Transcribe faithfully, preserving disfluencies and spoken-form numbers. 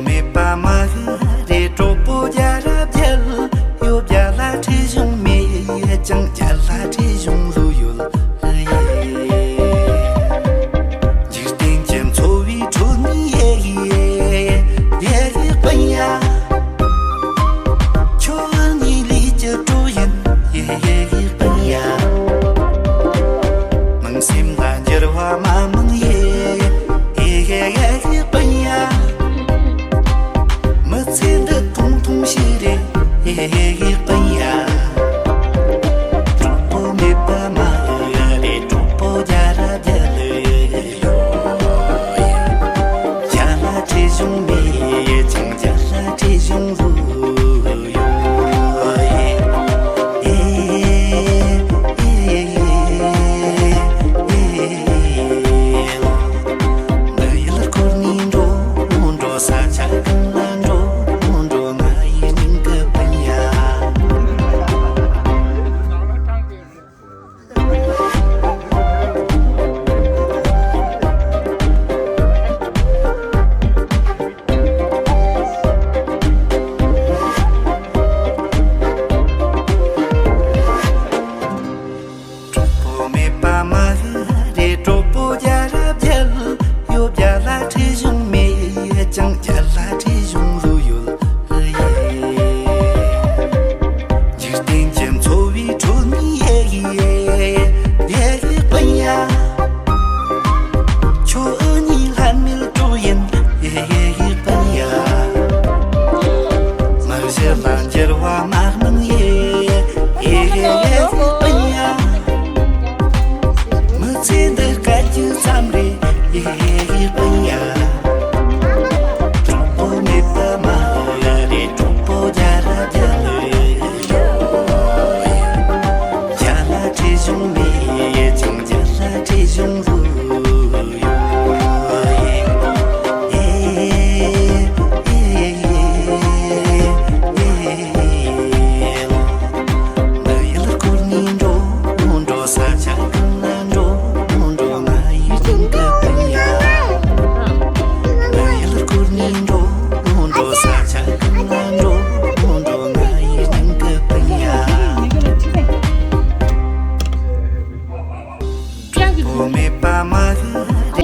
མེད་པ་མ་རེད། གྲོགས་པོ་རྒྱལ་རབས་རྒྱལ་ཡོད། རྒྱལ་ལ་ཁྲིད་གཞུང་མེད་ཀྱང་། རྒྱལ་ལ་ཁྲིད་གཞུང་བཟོ་ཡོད། འཇིག་རྟེན་གྱི་འཚོ་བའི་ཁྲོད་ནས་ཡེ་ཡེ་ཡེ་ཡེ་སྤིན་ཡ། ཁྱོད་གཉིས་ལུས་ཀྱི་གྲོགས་ཡིན། ཡེ་ཡེ་ཡེ་སྤིན་ཡ། ནང་སེམས་ལ་འགྱུར་བ་མ་མང་། ཡེ་ཡེ་ཡེ་ཡེ་སྤིན་ཡ། མི་ཚེ་འདི་ཐུང་ཐུང་ཞིག་རེད། ཡེ་ཡེ་ཡེ་སྤིན་ཡ། གྲོགས་པོ་མེད་པ་མ་རེད། གྲོགས་པོ་རྒྱལ་རབས་རྒྱལ་ཡོད། རྒྱལ་ལ་ཁྲིད་གཞུང་མེད་ཀྱང་། རྒྱལ་ལ་ཁྲིད་གཞུང་བཟོ་ཡོད། ཡེ་ཡེ་ཡེ་ཡེ་ཡེ། མི་ཡུལ་འཁོར་ནས་འགྲོ་འགྲོ། ས་ཆ་གང་ལ་འགྲོ་འགྲོ། ང་ཡི་སྙིང་གི་སྤིན་ཡ། གྲོགས་པོ་མེད་པ་མ་རེད། གྲོགས་པོ་རྒྱལ་རབས་རྒྱལ་ཡོད། རྒྱལ་ལ་ཁྲིད་གཞུང་མེད་ཀྱང་། རྒྱལ་ལ་ཁྲིད་གཞུང་བཟོ་ཡོད། འཇིག་རྟེན་གྱི་འཚོ་བའི་ཁྲོད་ནས་ཡེ་ཡེ་ཡེ་ཡེ་སྤིན་ཡ། ཁྱོད་གཉིས་ལྷད་མེད་གྲོགས་ཡིན། ཡེ་ཡེ་ཡེ་སྤིན་ཡ། མ་གཞི་ལ་འགྱུར་བ་མ་གནང་། ཡེ་ཡེ་ཡེ་ཡེ་སྤིན་ཡ། མི་ཚེ་འདི་སྐད་ཅིག་ཙམ་རེད། ཡེ་ཡེ་ཡེ་སྤིན་ཡ།